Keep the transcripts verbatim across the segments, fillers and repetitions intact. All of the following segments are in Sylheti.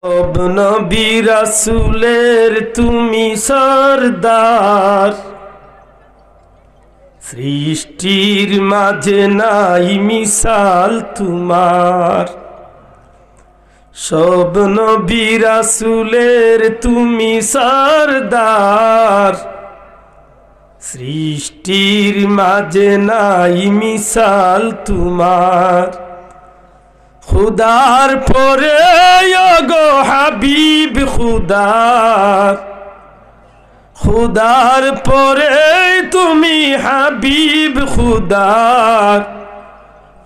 সব নবী রাসূলের তুমি সরদার, সৃষ্টির মাঝে নাই মিসাল তোমার। সব নবী রাসূলের তুমি সরদার, সৃষ্টির মাঝে নাই মিসাল তোমার। খুদার পরে ওগো হাবিব খুদার, খুদার পরে তুমি হাবিব খুদার,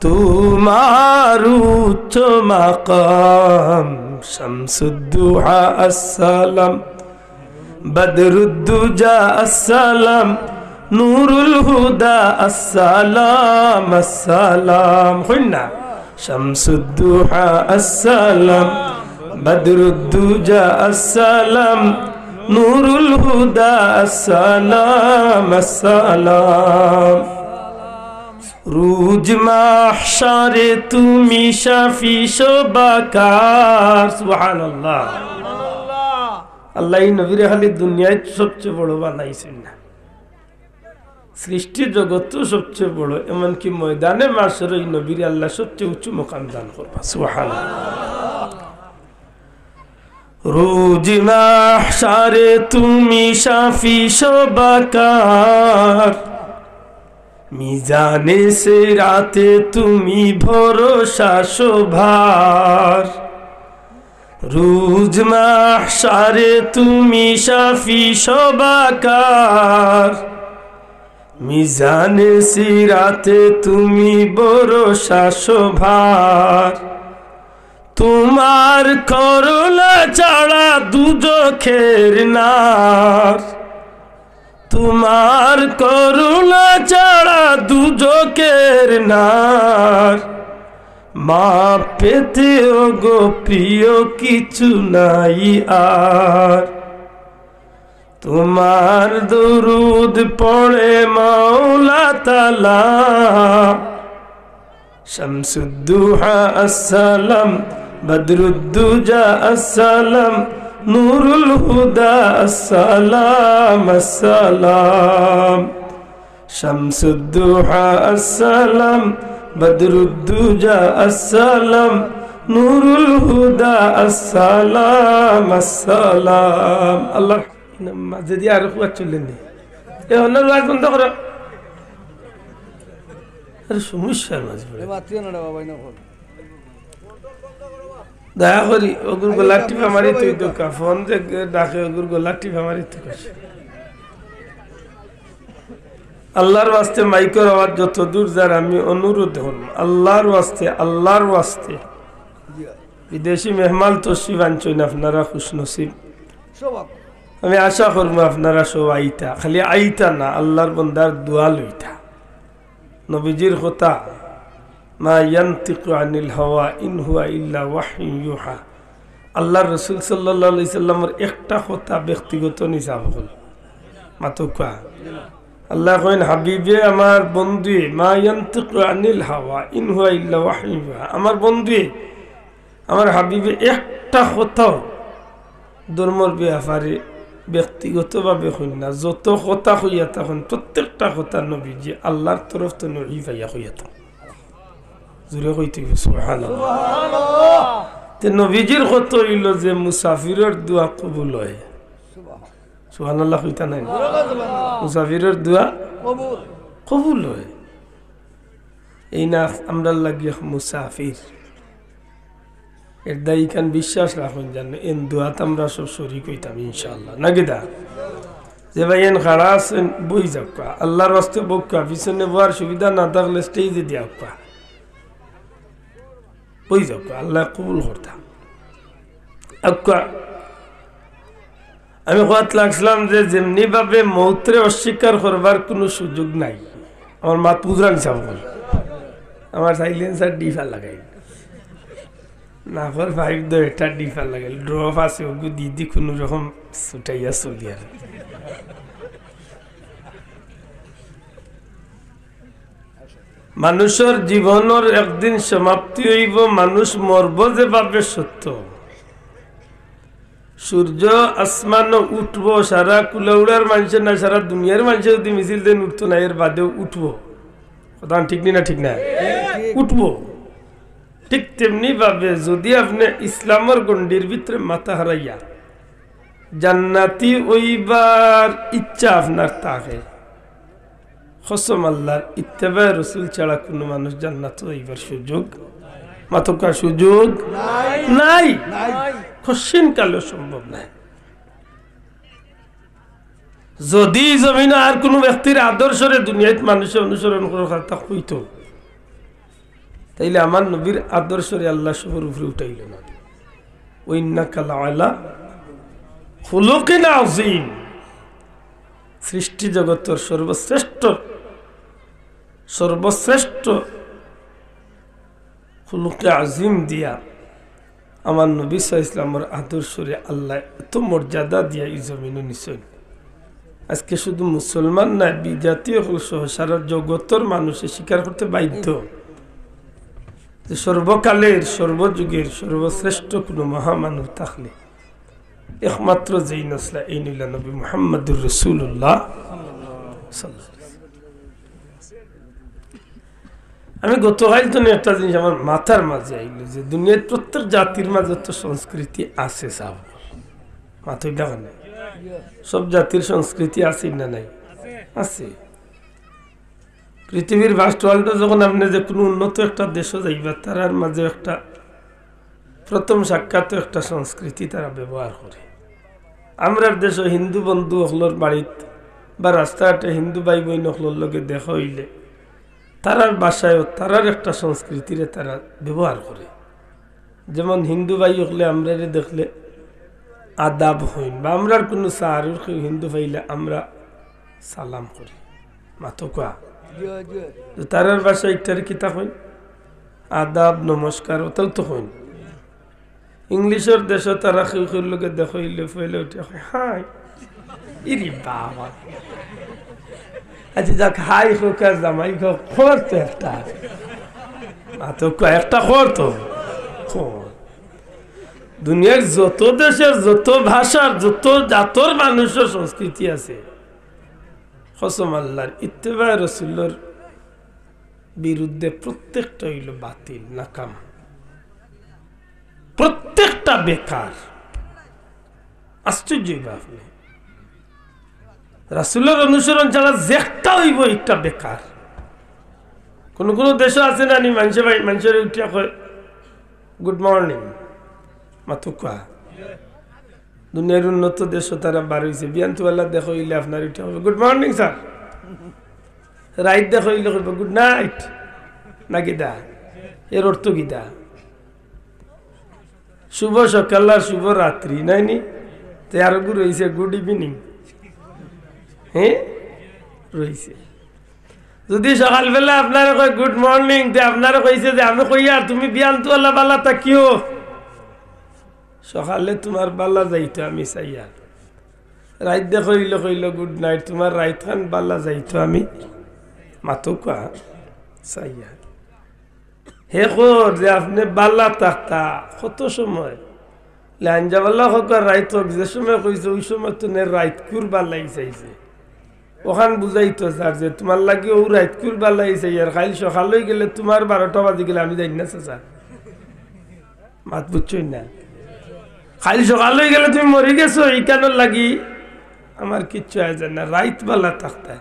তোমার উচ্চ মাকাম। শামসুদ্দুহা আসসালাম, বদরুদ্দুজা আসসালাম, নুরুল হুদা আসসালাম, আসসালাম। হই না? শামসুদ্দুহা আসসালাম, বদরুদ্দুজা আসসালাম, নুরুল হুদা আসসালাম, আসসালাম। রুজ মাহশারে তুমি শাফি শোভাকার। সুবহানাল্লাহ। আল্লাহ এই নবীরে খালি দুনিয়াত সবচেয়ে বড় বানাইছইন না, সৃষ্টি জগত তো সবচেয়ে বড়, এমনকি ময়দানে মাশর এই নবীরে আল্লাহ সবচেয়ে উঁচু মকাম দান করবা। সুবহানাল্লাহ। রুজ মাহশারে তুমি শাফি শোভাকার, মিজানে সিরাতে তুমি ভরসা শোভার। রুজ মাহশারে তুমি শাফি শোভাকার, মিজানে সিরাতে তুমি ভরসা শোভার। তোমার করুণা ছাড়া দুজখের নার, তোমার করুণা ছাড়া দুজখের নার, মাফ পেতে ওগো প্রিয় কিছু নাই আর। তোমার দরুদ পড়ে মাওলা তাআলা। শামসুদ্দুহা আসসালাম, বদরুদ্দুজা আসসালাম, নুরুল হুদা আসসালাম, আসসালাম। শামসুদ্দুহা আসসালাম, বদরুদ্দুজা আসসালাম, নুরুল হুদা আসসালাম, আসসালাম। আল্লাহ। মাঝে দিয়া আরো কুয়ার চললেন নি? এ, অন্যর ওয়াজ বন্ধ করো। আরে, সমস্যার মাঝে পড়ে। এ, মাতিও না রে বাবা, এই না ফোন। দয়া করি, ওগুর গলা টিপা মারি তুই দোকা। ফোন যে ডাকে, ওগুর গলা টিপা মারি তুই কাছে। আল্লাহর ওয়াস্তে মাইকর আওয়াজ যত দূর যার, আমি অনুরোধ করুম, আল্লাহর ওয়াস্তে, আল্লাহর ওয়াস্তে। বিদেশি মেহমান তশরিফ আনছইন, আপনারা খুশনসিব। আমি আশা করমু আপনারা সব আইতা, খালি আইতা না, আল্লাহর বন্দার দোয়া লইতা। নবীজির কথা, "মা ইয়ানতিকু আনিল হাওয়া ইন হুয়া ইল্লা ওয়াহয়ুন ইউহা।" আল্লাহর রসুল সাল্লাল্লাহু আলাইহি সাল্লামর একটা কথা ব্যক্তিগত নিছাব অকল। মাতউক্কা। আল্লায় কইন, "হাবিবে আমার বন্ধুয়ে, মা ইয়ানতিকু আনিল হাওয়া ইন হুয়া ইল্লা ওয়াহয়ুন ইউহা।" আমার বন্ধুয়ে, আমার হাবিবে একটা কথাও ধর্মর ব্যাপারে ব্যক্তিগতভাবে কইন না। যত কথা কইয়া থাকইন, প্রত্যেকটা কথা নবীজি আল্লাহর তরফ তনে ওহী পাইয়া কইয়া থাকইন। জোরে কইতে অইবো, সুবহানাল্লাহ। তে নবীজির কথা অইলো যে মুসাফিরর দোয়া কবুল অয়। সুবহানাল্লাহ কইতা নায় নি? মুসাফিরর দোয়া কবুল অয়। এইন আমরার লাগি এক মুসাফির। এর দায় ইখান বিশ্বাস রাখইন জানো, এইন দোয়াত আমরা সব শরিক অইতাম ইনশাআল্লাহ। নাকি দা? যে ভাই এইন খাড়া আছইন, বই যাউক্কা। আল্লাহর ওয়াস্তে বউক্কা, পিছনে বওয়ার সুবিধা না থাকলে স্টেজে দিয়া আউক্কা। বই যাউক্কা, আল্লায় কবুল করতা। আউক্কা। আমি কওয়াত লাগছিলাম যে যেমনি ভাবে মউতরে অস্বীকার করবার কুনু সুযোগ নাই। আমার মাত বুঝরা নি ছাব অকল? আমার silencer ডিফার লাগাইল। নাফর five দো এটা ডিফার লাগাইল। Drop আছে, ওগু দি দি কুনু রকম ছুটাইয়া চলি আর। মানুষর জীবনর একদিন সমাপ্তি অইবো, মানুষ মরবো যেভাবে সত্য, সূর্য আসমানো উঠবো, সারা কুলাউড়ার মানষে না, সারা দুনিয়ার মানষে যুদি মিছিল দেইন উঠতো না, এর বাদেও উঠবো। কথা ঠিক নি না? ঠিক না? উঠবো। ঠিক তেমনি ভাবে যুদি আপনে ইসলামর গণ্ডির ভিতরে মাথা হারাইয়া জান্নাতি অইবার ইচ্ছা আপনার থাকে, কসম আল্লাহর, ইত্তেবায়ে রসুল ছাড়া কুনু মানুষ জান্নাতো যাইবার সুযোগ, মাতকা সুযোগ নাই। নাই। কশিন কালেও সম্ভব নায়। যুদি জমিনো আর কুনু ব্যক্তির আদর্শরে দুনিয়াত মানষে অনুসরণ করার কথা কইতো, তাইলে আমার নবীর আদর্শরে আল্লাহ সবর উপরে উঠাইলো না। ওয়া ইন্নাকা লাআলা খুলুকিন আযীম। সৃষ্টি জগতর সর্বশ্রেষ্ঠ, সর্বশ্রেষ্ঠ খুলুকে আজিম দিয়া আমার নবী সাল্লাল্লাহু আলাইহি ওয়াসাল্লামর আদর্শরে আল্লাহ এত মর্যাদা দিয়া ই জমিনো নিছইন। আজকে শুধু মুসলমান নায়, বিজাতি অকল সহ সারা জগতর মানষে স্বীকার করতে বাধ্য যে সর্বকালের, সর্বযুগের সর্বশ্রেষ্ঠ কুনু মহামানব থাকলে একমাত্র যেইন আছলা, এইন অইলা নবী মুহাম্মাদুর রাসূলুল্লাহ সাল্লাল্লাহু আলাইহি ওয়াসাল্লাম। আমি গতকাইল তো একটা জিনিস আমার মাথার মাঝে আইলো যে দুনিয়ার প্রত্যেক জাতির মাঝে তো সংস্কৃতি আছে, সাব মাতইন না কেনে? সব জাতির সংস্কৃতি আছে না নাই? আছে। পৃথিবীর ফার্স্ট ওয়ার্ল্ডো যখন আপনে যে কুনু উন্নত একটা দেশো যাইবা, তারার মাঝে একটা প্রথম সাক্ষাৎ একটা সংস্কৃতি তারা ব্যবহার করে। আমরার দেশো হিন্দু বন্ধু অকলর বাড়িত বা রাস্তাঘাটে হিন্দু ভাই বইন অকলর লগে দেখা অইলে তারার ভাষায়ও তারার একটা সংস্কৃতিরে তারা ব্যবহার করে। যেমন হিন্দু ভাই অকলে আমরারে দেখলে আদাব কইন, বা আমরার কুনু সারুর কেউ হিন্দু পাইলে আমরা সালাম করি, মাতকা। তো তারার ভাষায় ইটারে কিতা কইন? আদাব, নমস্কার, অতাউ তো কইন। ইংলিশর দেশো তারা কেউ কেউর লগে দেখা অইলে পয়লা উঠিয়া কয়, "হাই।" ইরে বাবা। আচ্ছা যাক, হাই কউক আর জামাই কউক, কর তো একটা। মাতকা, একটা কর তো। কর। দুনিয়ার যত দেশর, যত ভাষার, যত জাতর মানুষর সংস্কৃতি আছে, কসম আল্লাহর, ইত্তেবায়ে রসুলর বিরুদ্ধে প্রত্যেকটা অইলো বাতিল, নাকাম, প্রত্যেকটা বেকার। আশ্চর্য অইবা আপনে, রাসুলর অনুসরণ ছাড়া যেকটা অইবো, একটা বেকার। কুনু কুনু দেশো আছে না নি, মানষে ভাই, মানষরে উঠিয়া কয়, "গুড মর্নিং।" মাতকা। দুনিয়ার উন্নত দেশো তারা বার অইছে, বিয়ান তুয়াল্লা দেখা অইলে আপনারে উঠিয়া কইবো, "গুড মর্নিং স্যার।" রাইত দেখা অইলে কইবো, "গুড নাইট।" না কিতা? এর অর্থ কিতা? শুভ সকাল আর শুভ রাত্রি, নায় নি? তে আরোগু রইছে, গুড ইভিনিং। হ্যাঁ, রইছে। যুদি সকালবেলা আপনারে কয়, "গুড মর্নিং", তে আপনারে কইছে যে, "আমি কইয়ার তুমি বিয়ান তুয়াল্লা বালা থাকিও।" সকালে তুমার বালা যাইতো আমি চাইয়ার। রাইত দেখা অইলে কইলো, "গুড নাইট", তুমার রাইতখান বালা যাইতো আমি, মাতকা, চাইয়ার। হে কর যে আপনে বালা থাকতা কত সময়? লাইন যাবালা হক আর রাইত হক, যে সময় কইছে, ওই সময় তো নে রাইতকুর বালাই চাইছে। অখান বুঝাইতো চার যে তুমার লাগি অউ রাইতকুর বালাই চাইয়ার, কাইল সকাল অইগেলে তুমার বারোটা বাজি গেলে আমি জানি না, চাচা। মাত বুঝছইন না? কাইল সকাল অইগেলে তুমি মরি গেছো, ইখানর লাগি আমার কিচ্ছু আয় যায় না। রাইত বালা থাকতা,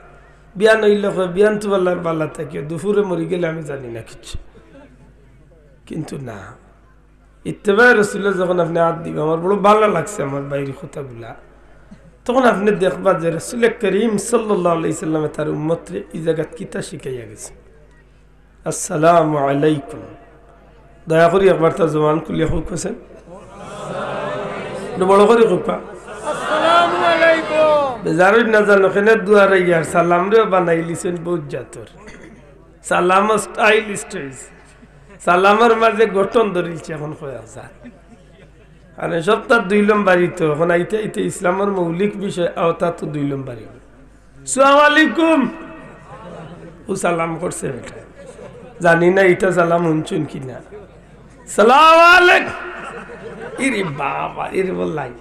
বিয়ান অইলে কয়, "বিয়ান তুয়াল্লার বালা থাকিও, দুপুরে মরি গেলে আমি জানি না কিচ্ছু।" কিন্তু না, ইত্তেবায়ে রসুলে যখন আপনে আত দিবা, আমার বড় বালা লাগছে আমার ভাইর কথাগুলা, তখন আপনে দেখবা যে রসুলে করিম সাল্লাল্লাহু আলাইহি সাল্লামে তার উম্মতরে ই জাগাত কিতা শিখাইয়া গেছে। আসসালামু আলাইকুম। দয়া করি একবার তার জবান খুলিয়া কউক, কইছেন? একটু বড় করি কউক্কা। আসসালামু আলাইকুম। বেজার অইন না জানো, কেনে দুয়ারে ইয়ার সালামরেও বানাইলিছইন বউত জাতর। সালামও স্টাইলিস্ট অইছে। সালামর মাঝে গঠন ধরিলছে, এখন কয়া যায়। আর সবতা দুই লম্বারি তো, এখন আইতে আইতে ইসলামর মৌলিক বিষয় আওতা তো দুই লম্বারি। "সালাম আলাইকুম।" ও সালাম করছে বেটা। জানি না ইটা সালাম হুনছইন কি না। "সালাম আলাইকুম।" ইরে বাবা, ইরে বললাই।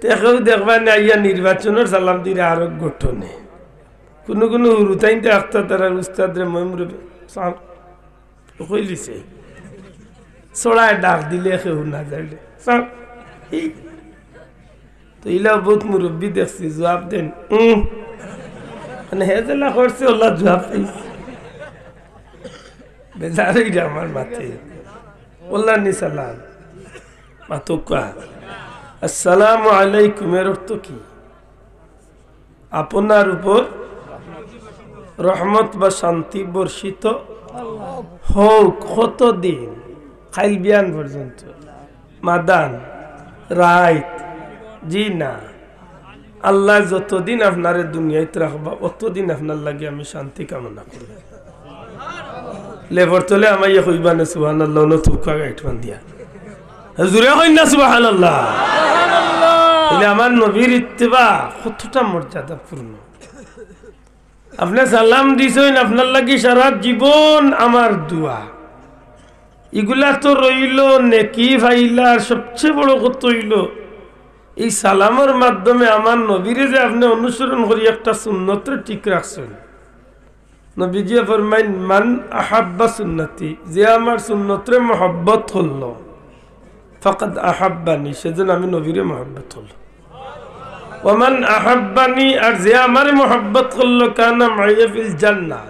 তে কেউ দেখবা না, আইয়া নির্বাচনর সালাম দিরা আরক গঠনে। কুনু কুনু হুরুতাইন্তে আখতা তারার উস্তাদরে, "মই মুরব্বি, সালাম।" কইলিছে। ছড়ায় ডাক দিলে কেউ না যাইলে। সালাম। এই। তো ইলা বউত মুরব্বি দেখছি, জুয়াব দেইন। উম। মানে হে যেলা করছে, অলা জুয়াব পাইছে। বেজার অইরা আমার মাতে। অলা নি সালাম। মাতুক্কা। আসসালামু আলাইকুম, এর অর্থ কি? আপনার উপর রহমত বা শান্তি বর্ষিত হউক। কতদিন? কাইল বিয়ান পর্যন্ত। মাদান, রাইত, জি না। আল্লায় যতদিন আপনারে দুনিয়াত রাখবা, অতদিন আপনার লাগি আমি শান্তি কামনা করমু। লেফর তলে আমাইয়া কইবা না সুবহানাল্লাহ, অনো তুক্কা গাইট বান্দিয়া। জুরে কইন না সুবহানাল্লাহ। তাইলে আমার নবীর ইত্তেবা কতটা মর্যাদাপূর্ণ। আপনে সালাম দিছইন, আপনার লাগি সারা জীবন আমার দোয়া। ইগুলা তো রইলো, নেকি পাইলা, আর সবচেয়ে বড় কথা অইলো, এই সালামর মাধ্যমে আমার নবীরে যে আপনে অনুসরণ করি একটা সুন্নতরে ঠিক রাখছইন। নবীজিয়ে ফরমাইন, "মান আহাব্বা সুন্নতি", যে আমার সুন্নতরে মহব্বত করলো, "ফাকাদ আহাব্বানি", সেজন আমি নবীরে মহব্বত করলো। "ওমান আহাব্বানি", আর যে আমারে মহব্বত করলো, "কানা মাইয়া ফিল জান্নাহ",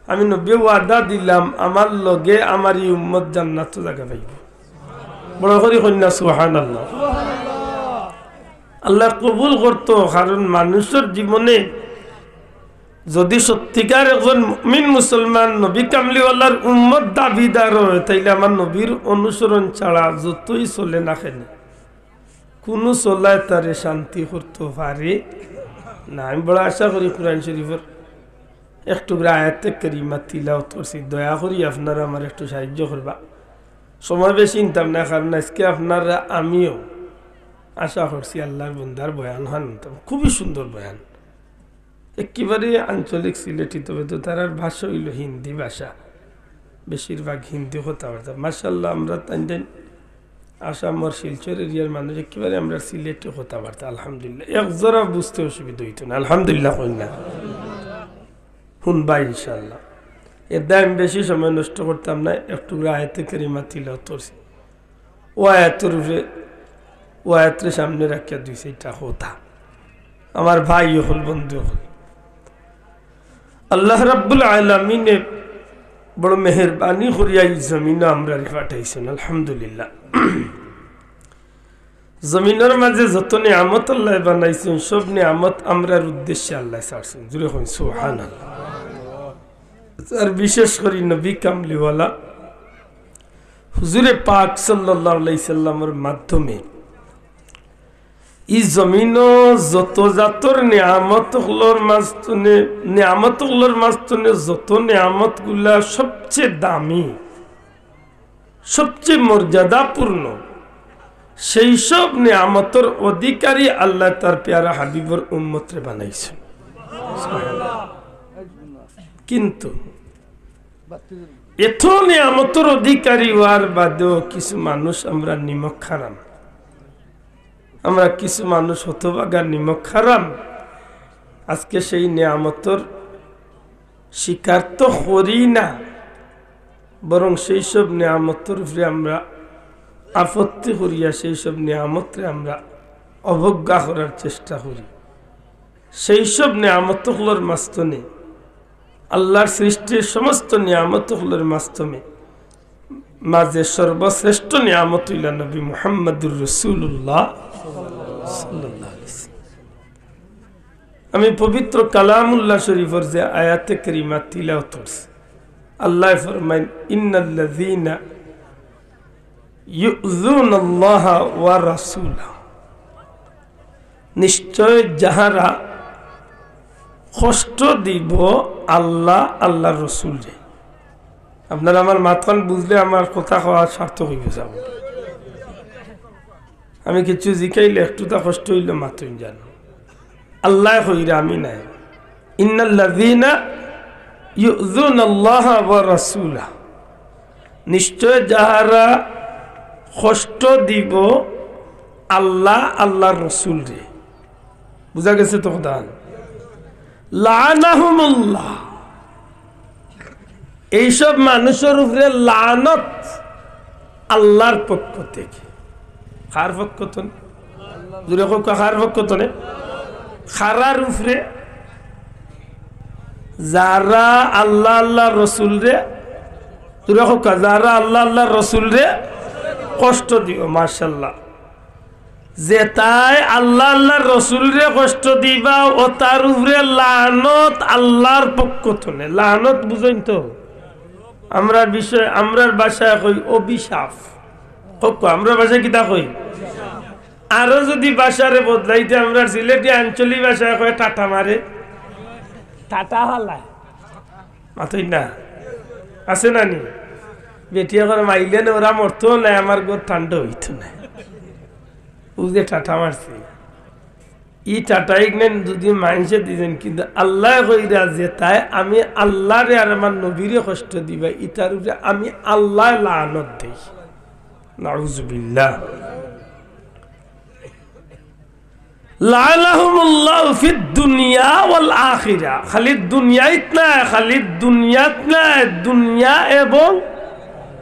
আমি নবীয়ে ওয়াদা দিলাম, আমার লগে আমার ই উম্মত জান্নাতো জাগা পাইবো। বড় করি কইন না সুবহানাল্লাহ। আল্লায় কবুল করতো, কারণ মানুষর জীবনে যদি সত্যিকার একজন মুমিন মুসলমান নবী কামলিওয়ালার উম্মত দাবিদার অয়, তাইলে আমার নবীর অনুসরণ ছাড়া যতই চলে না কেনে, কুনু চলায় তারে শান্তি করতো পারে না। আমি বড় আশা করি কুরআন শরীফর এক টুকরা আয়াতে কারিমা তিলাওয়াত করছি, দয়া করি আপনারা আমার একটু সাহায্য করবা। সময় বেশি নিতাম না, কারণ আজকে আপনারা আমিও আশা করছি আল্লাহর বন্দার বয়ান হান নিতাম। খুবই সুন্দর বয়ান, একেবারে আঞ্চলিক সিলেটি, তবে তো তারার ভাষা অইলো হিন্দি ভাষা, বেশিরভাগ হিন্দি কথাবার্তা। মাশাআল্লাহ, আমরা তাইন তাইন আসামর শিলচর এরিয়ার মানুষ, একেবারে আমরা সিলেটি কথাবার্তা। আলহামদুলিল্লাহ, এক জোড়া বুঝতে অসুবিধা অইতো না। আলহামদুলিল্লাহ কইন না, হুনবা ইনশাআল্লাহ। এর দায় আমি বেশি সময় নষ্ট করতাম না, এক টুকরা আয়াতে কারিমা তিলাওয়াত করছি। ও আয়াতর উপরে, ও আয়াতরে সামনে রাখিয়া দুই চাইরটা কথা। আমার ভাই অকল, বন্ধু অকল, আল্লাহ রাব্বুল আলামিনে বড় মেহেরবানি করিয়া ই জমিনো আমরারে পাঠাইছইন, আলহামদুলিল্লাহ। জমিনর মাঝে যত নিয়ামত আল্লায় বানাইছইন, সব নিয়ামত আমরার উদ্দেশ্যে আল্লায় ছাড়ছইন। জুরে কইন সুবহানাল্লাহ। আর বিশেষ করি নবী কামলিওয়ালা হুজুরে পাক সাল্লাল্লাহু আলাইহি সাল্লামর মাধ্যমে ই জমিনো যত জাতর নিয়ামত অকলর মাঝ তনে, নিয়ামত অকলর মাঝ তনে যত নিয়ামতগুলা সবচেয়ে দামি, সবচেয়ে মর্যাদাপূর্ণ, সেই সব নিয়ামতর অধিকারী আল্লায় তার পেয়ারা হাবিবর উম্মতরে বানাইছইন। কিন্তু এত নিয়ামতর অধিকারী অওয়ার বাদেও কিছু মানুষ আমরা নিমক হারাম, আমরা কিছু মানুষ হতভাগা নিমক হারাম। আজকে সেই নিয়ামতর স্বীকার তো করি না, বরং সেই সব নিয়ামতর উপরে আমরা আপত্তি করিয়া সেই সব নিয়ামতরে আমরা অবজ্ঞা করার চেষ্টা করি। সেই সব নিয়ামত অকলর মাঝ তনে, আল্লাহর সৃষ্টির সমস্ত নিয়ামত অকলর মাঝ তনে, মাঝে সর্বশ্রেষ্ঠ নিয়ামত অইলা নবী মুহাম্মাদুর রাসূলুল্লাহ সাল্লাল্লাহু আলাইহি ওয়াসাল্লাম। আমি পবিত্র কালামুল্লাহ শরীফর যে আয়াতে কারিমা তিলাওয়াত করছি, আল্লায় ফরমাইন, "ইন্নাল্লাযীনা ইউযুনাল্লাহা ওয়া রাসূলাহু", নিশ্চয় যাহারা কষ্ট দিব আল্লাহ, আল্লাহর রসুলরে। আপনারা আমার মাতখান বুঝলে আমার কথা কওয়া সার্থক অইবো। আমি কিছু জিকাইলে একটুতা কষ্ট অইলে মাতইন জানো। আল্লায় কইরা, আমি নায়। ইন্নাল্লাযীনা ইউযুনাল্লাহা ওয়া রাসূলা, নিশ্চয় যাহারা কষ্ট দিব আল্লাহ, আল্লাহর রসুলরে। বুঝা গেছে তো কথা? লাআনাহুমুল্লাহ। এইসব মানুষর উপরে লানত আল্লাহর পক্ষ থেকে। কার পক্ষ তনে? জোরে কউক্কা, কার পক্ষ তনে? কারার উপরে? যারা আল্লাহ, আল্লাহর রসুলরে, জোরে কউক্কা, যারা আল্লাহ, আল্লাহর রসুলরে কষ্ট দিও। মাশাআল্লাহ। যেতায় আল্লাহ, আল্লাহর রসুলরে কষ্ট দিবা, অতার উপরে লানত আল্লাহর পক্ষ তনে। লানত বুঝইন তো? আমরার বিষয়, আমরার ভাষায় কই অভিশাপ। কউক্কা, আমরার ভাষায় কিতা কই? আরো যদি ভাষারে বদলাইতে, আমরার সিলেটি আঞ্চলিক ভাষায় কয় টাটা মারে। টাটা হালায়। মাতইন না? আছে না নি? বেটিয়ে কয়, "মাইলে না, ওরা মরতো না, আমার ঘর ঠান্ডা অইতো না।" ও যে টাটা মারছে, ই টাটা ইগনাইন যদি মানষে দিছেন, কিন্তু আল্লায় কইরা যেতায় আমি আল্লাহরে আর আমার নবীরে কষ্ট দিবা, ইতার উপরে আমি আল্লায় লানত দেই। নাউজুবিল্লাহ। লাআনাহুমুল্লাহু ফিদ দুনিয়া ওয়াল আখিরা। খালি দুনিয়াত নায়, খালি দুনিয়াত নায়, দুনিয়া এবং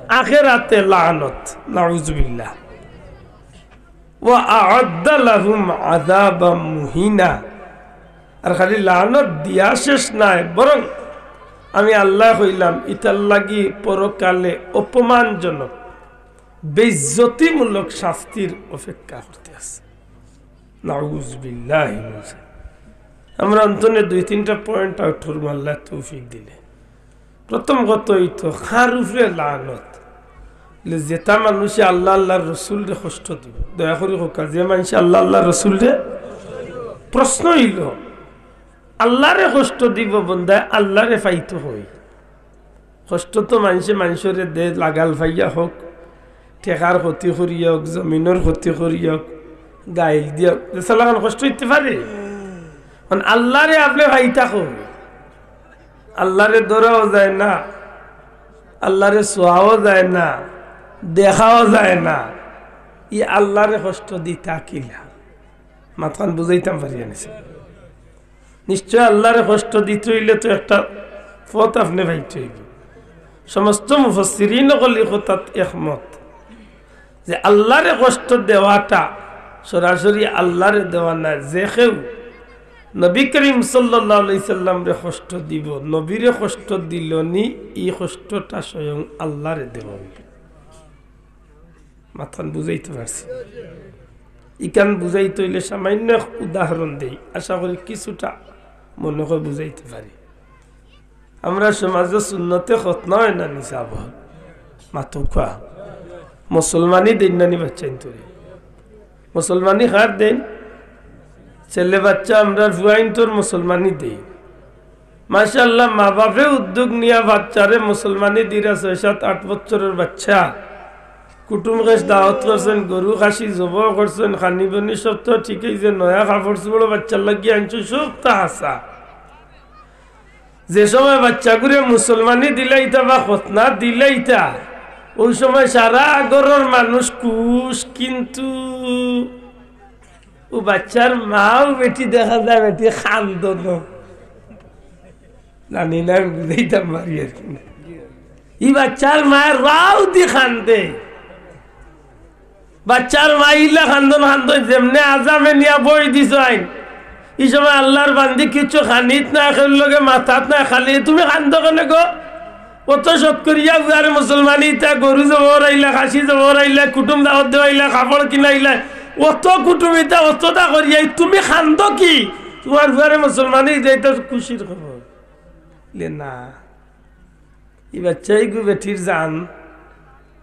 আখেরাতে লানত। নাউজুবিল্লাহ। ওয়া আ'আদ্দা লাহুম আযাবাম মুহিনা। আর খালি লানত দিয়া শেষ নায়, বরং আমি আল্লায় কইলাম, ইতার লাগি পরকালে অপমানজনক, বেইজ্জতিমূলক শাস্তির অপেক্ষা করতে আছে। নাউজুবিল্লাহি মিন যালিক। আমরা অন্তনে দুই তিনটা point out করমু আল্লায় তৌফিক দিলে। প্রথম কথা অইতো, কার উপরে লানত? বলে, যেতা মানুষে আল্লাহ, আল্লাহর রসুলরে কষ্ট দিবো। দয়া করি কউক্কা, যে মানষে আল্লাহ, আল্লাহর রসুলরে, প্রশ্ন অইলো, আল্লাহরে কষ্ট দিবো বন্দায়, আল্লাহরে পাইতো কই? কষ্ট তো মানষে মানষরে দে, লাগাল পাইয়া হউক, টেকার ক্ষতি করিয়া হউক, জমিনর ক্ষতি করিয়া হউক, গাইল দিয়া হউক, যেছা লাখান কষ্ট অইতে পারে। কারণ আল্লাহরে আপনে পাইতা কই? আল্লাহরে ধরাও যায় না, আল্লাহরে ছোঁয়াও যায় না, দেখাও যায় না। ই আল্লাহরে কষ্ট দিতা কিলা? মাতখান বুঝাইতাম পারিয়ার নি? নিশ্চয় আল্লাহরে কষ্ট দিতে অইলে তো একটা পথ আপনে পাইতে অইবো। সমস্ত মুফাসসিরিন অকল ই কথাত একমত যে আল্লাহরে কষ্ট দেওয়াটা সরাসরি আল্লাহরে দেওয়া না। যে কেউ নবী করিম সাল্লাল্লাহু আলাইহি সাল্লামরে কষ্ট দিবো, নবীরে কষ্ট দিলো নি, ই কষ্টটা স্বয়ং আল্লাহরে দেওয়া অইলো। মাতখান বুঝাইতে পারছি? ইখান বুঝাইতে অইলে সামান্য এক উদাহরণ দেই, আশা করি কিছুটা মনে অয় বুঝাইতে পারি। আমরার সমাজো সুন্নতে খতনা অয় না নি সাব? মাতউক্কা। মুসলমানি দেইন না নি বাচ্চাইন্তরে? মুসলমানি কার দেইন? ছেলে বাচ্চা আমরার ফুয়াইন্তর মুসলমানি দেইন। মাশাআল্লাহ, মা বাপে উদ্যোগ নিয়া বাচ্চারে মুসলমানি দিরা, ছয়, সাত, আট বছরর বাচ্চা। কুটুম খেশ দাওয়াত করছইন, গরু খাসি জবো করছইন, খানি বনি সব তো ঠিকই, যে নয়া কাপড় চোপড় বাচ্চার লাগি আনছইন, সবতা হাছা। যে সময় বাচ্চাগুরে মুসলমানি দিলাইতা বা খতনা দিলাইতা, অউ সময় সারা ঘরর মানুষ খুশ, কিন্তু অউ বাচ্চার মাও বেটি দেখা যায় বেটি কান্দো না। জানি না, আমি বুঝাইতাম পারি আর কি না। ই বাচ্চার মায় রাউদি কান্দে। বাচ্চার মায় ইলা কান্দন কান্দইন, যেমনে আজামে নিয়া বই দিছইন। ই সময় আল্লাহর বান্দি কিচ্ছু খানিত না, কেউর লগে মাতাত না, খালি, "তুমি কান্দো কেনে গো?" অত শখ করিয়া ফুয়ারে মুসলমানি দিতা, গরু জবো করাইলা, খাসি জবো করাইলা, কুটুম দাওয়াত দেওয়াইলা, কাপড় কিনাইলা, অত কুটুমিতা, অততা করিয়া তুমি কান্দো কি? তুমার ফুয়ারে মুসলমানি দিতায় তো খুশির খবর। লে না, ই বাচ্চাইগু বেটির জান,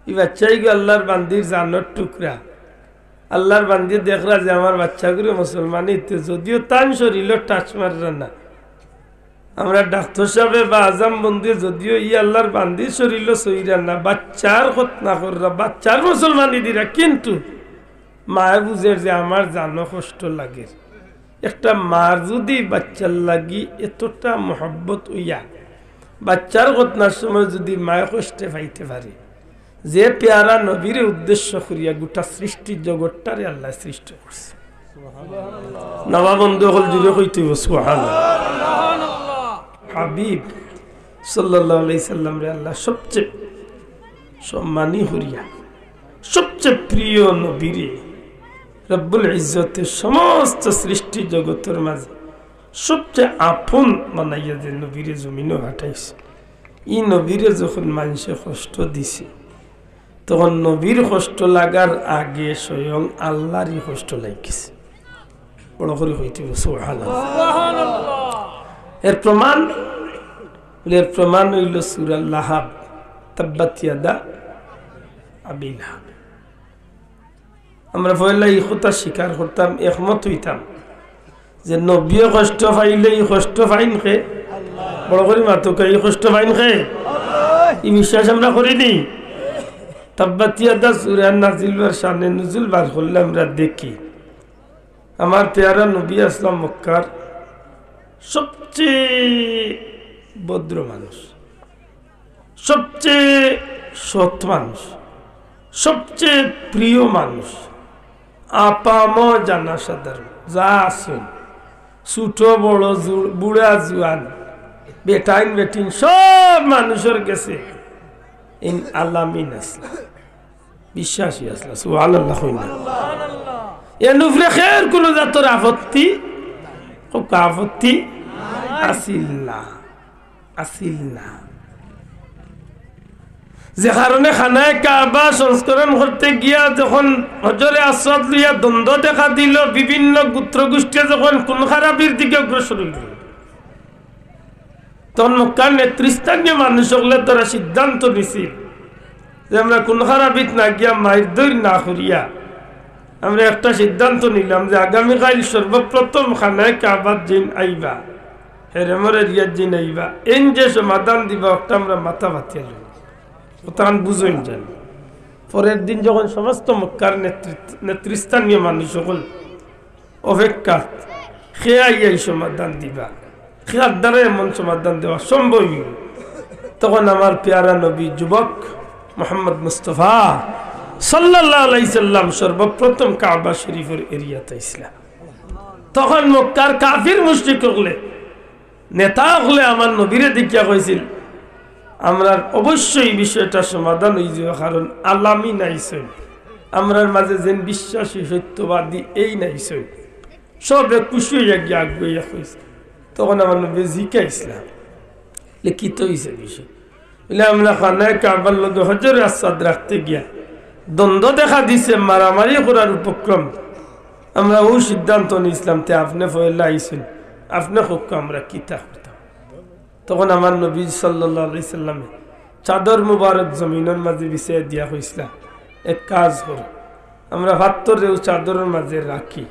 ই বাচ্চাইগু আল্লাহর বান্দির জানর টুকরা। আল্লাহর বান্দি দেখরা যে আমার বাচ্চাগুরে মুসলমানি দিতে, যদিও তান শরীলো touch মাররা না, আমরার ডাক্তর সাবে বা আজাম বন্দি যদিও ই আল্লাহর বান্দির শরীলো ছইরা না, বাচ্চার খতনা কররা, বাচ্চার মুসলমানি দিরা, কিন্তু মায়ে বুঝের যে আমার জানো কষ্ট লাগের। একটা মার যুদি বাচ্চার লাগি এতটা মহব্বত অইয়া, বাচ্চার খতনার সময় যুদি মায়ে কষ্টে পাইতে পারে, যে পেয়ারা নবীরে উদ্দেশ্য করিয়া গোটা সৃষ্টি জগৎটারে আল্লায় সৃষ্টি করছে। নাবা বন্ধু অকল জুরে কইতে অইবো, সুবহানাল্লাহ। হাবিব সাল্লাল্লাহু আলাইহি সাল্লামরে আল্লায় সবচেয়ে সম্মানী করিয়া, সবচেয়ে প্রিয় নবীরে রব্বুল ইজ্জতে সমস্ত সৃষ্টি জগতর মাঝে সবচেয়ে আপন বানাইয়া যে নবীরে জমিনো পাঠাইছে, ই নবীরে যখন মানষে কষ্ট দিছে, তখন নবীর কষ্ট লাগার আগে স্বয়ং আল্লারই কষ্ট লাগিছে। বড় করি কইতে অইবো, সুবহানাল্লাহ। এর প্রমাণ, এর প্রমাণ অইলো সূরা লাহাব, তাব্বাত ইয়াদা আবি লাহাব। আমরা পয়লা ই কথা স্বীকার করতাম, একমত অইতাম যে নবীয়ে কষ্ট পাইলে ই কষ্ট পাইন কে? বড় করি মাতউক্কা, ই কষ্ট পাইন কে? ই বিশ্বাস আমরা করি নি? তাব্বাত ইয়াদা সূরা নাজিল অওয়ার শানে নুজুল বার করলে আমরা দেখি, আমার পেয়ারা নবী আছলা মক্কার সবচেয়ে ভদ্র মানুষ, সবচেয়ে সৎ মানুষ, সবচেয়ে প্রিয় মানুষ, আপামর জনসাধারণ যা আছইন, ছোট বড়, জু-, বুড়া জুয়ান, বেটাইন বেটিন, সব মানুষর গেছে ইন আলামিন আছলা, বিশ্বাসী আছলা। সুবহানাল্লাহ কইন না। এন উপরে কেউর কুনু জাতর আপত্তি, কউক্কা, আপত্তি আছিল না, আছিল না। যে কারণে খানায়ে কাবা সংস্করণ করতে গিয়া যখন হজরে আসওয়াদ লইয়া দ্বন্দ্ব দেখা দিল, বিভিন্ন গোত্রগোষ্ঠী যখন খুন খারাপির দিকে অগ্রসর অইল, তখন মক্কার নেতৃস্থানীয় মানুষ অকলে তারা সিদ্ধান্ত নিছিল যে আমরা খুন খারাপিত না গিয়া, মাইর দইর না করিয়া, আমরা একটা সিদ্ধান্ত নিলাম যে আগামীকাইল সর্বপ্রথম খানায়ে কাবাত যেইন আইবা, হেরেমর এরিয়াত যেইন আইবা, এইন যে সমাধান দিবা, অটা আমরা মাথা পাতিয়া লইমু। অটাখান বুঝইন জানি। পরের দিন যখন সমস্ত মক্কার নেতৃত্ব, নেতৃস্থানীয় মানুষ অকল অপেক্ষাত, কে আইয়া ই সমাধান দিবা, কার দ্বারা এমন সমাধান দেওয়া সম্ভব অইবো, তখন আমার পেয়ারা নবী যুবক মুহাম্মদ মুস্তফা সাল্লাল্লাহু আলাইহি সাল্লাম সর্বপ্রথম কাবা শরীফর এরিয়াত আইছলা। তখন মক্কার কাফির মুশরিক অকলে, নেতা অকলে আমার নবীরে দেখিয়া কইছিল, আমরার অবশ্যই বিষয়টা সমাধান অইযিবো, কারণ আলামিন আইছইন, আমরার মাঝে যেইন বিশ্বাসী সত্যবাদী এইন আইছইন। সবে খুশি অইয়া গিয়া আগুয়াইয়া কইছে। তখন আমার নবীয়ে জিকাইছলা, লিখিত অইছে বিষয়। বলে, আমরা খানায়ে কাবার লগে হজরে আসওয়াদ রাখতে গিয়া দ্বন্দ্ব দেখা দিছে, মারামারি করার উপক্রম। আমরা অউ সিদ্ধান্ত নিছলাম, তে আপনে পয়লা আইছইন, আপনে কউক্কা আমরা কিতা করতাম। তখন আমার নবী সাল্লাল্লাহু আলাইহি সাল্লামে চাদর মুবারক জমিনর মাঝে বিছাইয়া দিয়া কইছলা, এক কাজ করো, আমরা পাত্থররে অউ চাদরর মাঝে রাখি,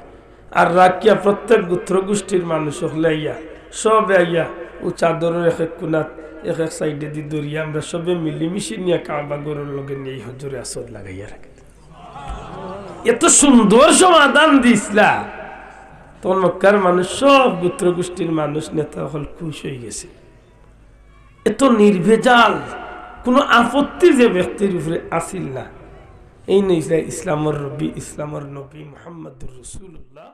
আর রাখিয়া প্রত্যেক গোত্রগোষ্ঠীর মানুষ অকলে আইয়া, সবে আইয়া অউ চাদরর এক এক কুনাত এক এক সাইডেদি ধরিয়া আমরা সবে মিলিমিশি নিয়া কাবা ঘরর লগে নিয়া ই হজরে আসওয়াদ লাগাইয়া রাখি। এত সুন্দর সমাধান দিছলা। তখন মক্কার মানুষ, সব গোত্রগোষ্ঠীর মানুষ, নেতা অকল খুশ অইগেছে। এত নির্ভেজাল, কুনু আপত্তি যে ব্যক্তির উপরে আছিল না। এইন অইছলা ইসলামর রবি, ইসলামর নবী মুহাম্মাদুর রাসূলুল্লাহ।